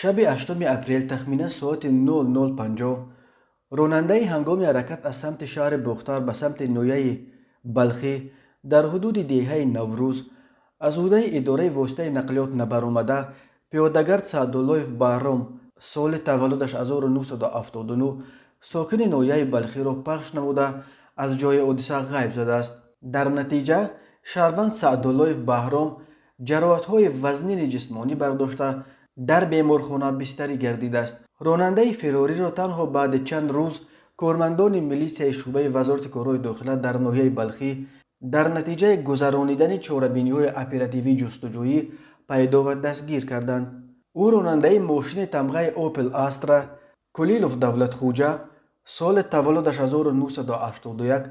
Шаби 8 апрел, тахминан соати 00:50, ронандаи ҳангоми ҳаракат аз самти шаҳри Бохтар ба самти ноҳияи Балхӣ дар ҳудуди деҳаи Наврӯз аз ҳудаи идораи воситаи нақлиёт набаромада, пиёдагард Саъдуллоев Баҳром, соли таваллудаш 1979, сокини ноҳияи Балхиро пахш намуда, аз ҷои ҳодиса ғайб задааст. Дар натиҷа шаҳрванд Саъдуллоев Баҳром ҷароҳатҳои вазнини ҷисмонӣ бардошта, дар беморхона бистарӣ гардидааст. Ронандаи феррориро танҳо баъди чанд рӯз кормандони милитсияи шӯъбаи Вазорати корҳои дохила дар ноҳияи Балхӣ дар натиҷаи гузаронидани чорабиниҳои оперативӣ ҷустуҷӯӣ пайдо ва дастгир карданд. Ӯ ронандаи мошини тамғаи Опел Астра Кулилов Давлатхуҷа, соли таваллудаш 1981,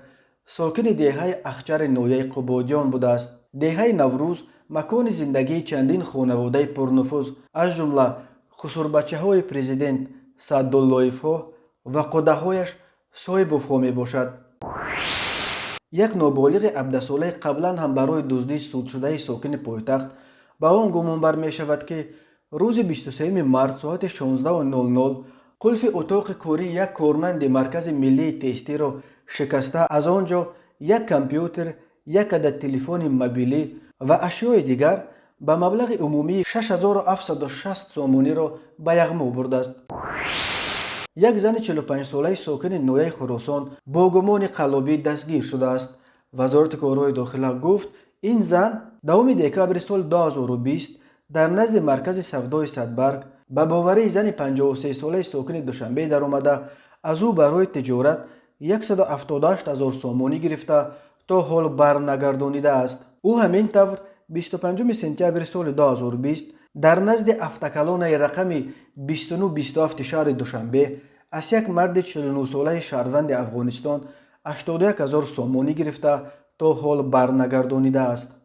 сокини деҳаи Ахчари ноҳияи Қубодиён будааст. Деҳаи Наврӯз макони зиндагии чандин хонаводаи пурнуфуз, аз ҷумла хусурбачаҳои президент Саъдуллоевҳо ва қудаҳояш Соҳибовҳо мебошад. Як ноболиғи 17-солаи қаблан ҳам барои дуздии судшудаи сокини пойтахт ба он гумонбар мешавад, ки рӯзи 23 март соати 16:00 қулфи утоқи кории як корманди Маркази миллии тестиро шикаста, аз он ҷо як компютер, як адад телефони мобилӣ ва ашёи дигар ба маблағи умумии 6760 сомониро ба яғмо бурдааст. Як зани 45-солаи сокини ноҳияи Хуросон бо гумони қаллобӣ дастгир шудааст. Вазорати корҳои дохила гуфт, ин зан 10 декабри соли 2020 дар назди маркази савдои Садбарг ба боварии зани 53-солаи сокини Душанбе даромада, аз ӯ барои тиҷорат 178 ҳазор сомонӣ гирифта, то ҳол барнагардонидааст. Ӯ ҳамин тавр 25 сентябри соли 2020 дар назди автоколоннаи рақами 2927 шаҳри Душанбе аз як марди 49-солаи шаҳрванди Афғонистон 81 ҳазор сомонӣ гирифта, то ҳол барнагардонидааст.